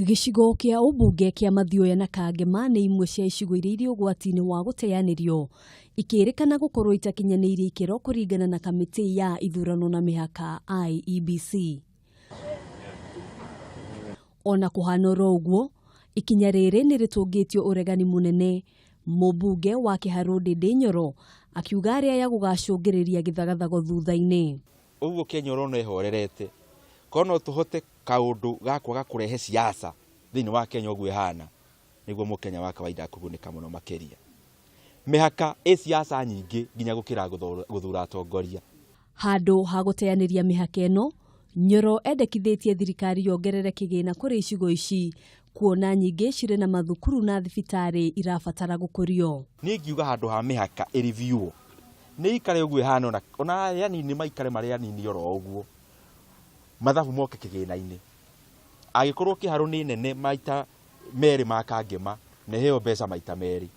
Gĩcigo kĩa ũmbunge kĩa Mathioya na Kangema nĩ imwe cia icigo iria irĩ ũgwati-inĩ wa gũteanĩrio ikĩrĩkana gũkorwo itakinyanĩirie ikĩro kũringana na kamĩtĩ ya ithurano na mĩhaka IEBC. Ona kũhana oro ũguo, ikinya rĩrĩ nĩ rĩtũngĩtio ũregani mũnene. Mũmbunge wa Kĩharũ Ndĩndĩ Nyoro akiuga arĩa ya gũgacũngĩrĩria gĩthagathago thutha-inĩ. Ũguo Kenya ũrona ĩhorerete, korwo no tũhote kaũndũ ga kwaga kũrehe siasa thĩinĩ wa Kenya ũguo ĩhana, nĩguo mũkenya wa kawaida akũgunĩka mũno makĩria. Mĩhaka ĩ siasa nyingĩ nginya gũkĩra gũthura atongoria. Handũ ha gũteanĩria mĩhaka ĩno, Nyoro endekithĩtie thirikari yongerere kĩgĩna kũrĩ icigo ici kuona nyingĩ cirĩ na mathukuru na thibitarĩ irabatara gũkũrio. Niĩ ngiuga handũ ha mĩhaka ĩriviuo nĩ ikare ũguo ĩhana, ona arĩa anini maikare marĩ anini oro ũguo, mathabu moke kĩgĩna-inĩ. Angĩkorwo Kĩharũ nĩ nene maita merĩ ma Kangema, na ĩheo mbeca maita merĩ.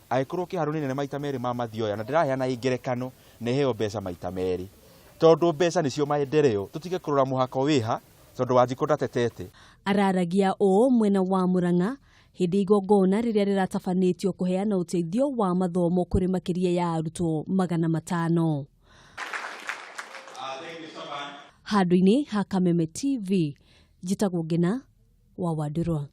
Angĩkorwo Kĩharũ nĩ nene maita merĩ ma Mathioya, na ndĩraheana ngerekano, na ĩheo mbeca maita merĩ. Tondũ mbeca nĩcio maendeleo, tũtige kũrora mũhaka wĩha, tondũ Wanjikũ ndatetete. Araragia ũũ mwena wa Murang'a hĩndĩ igongona rĩrĩa rĩratabanĩtio kũheana ũteithio wa mathomo kũrĩ makĩria ya arutwo 500. Handũ-inĩ ha Kameme TV, njĩtagwo Ngena wa Wandũrwa.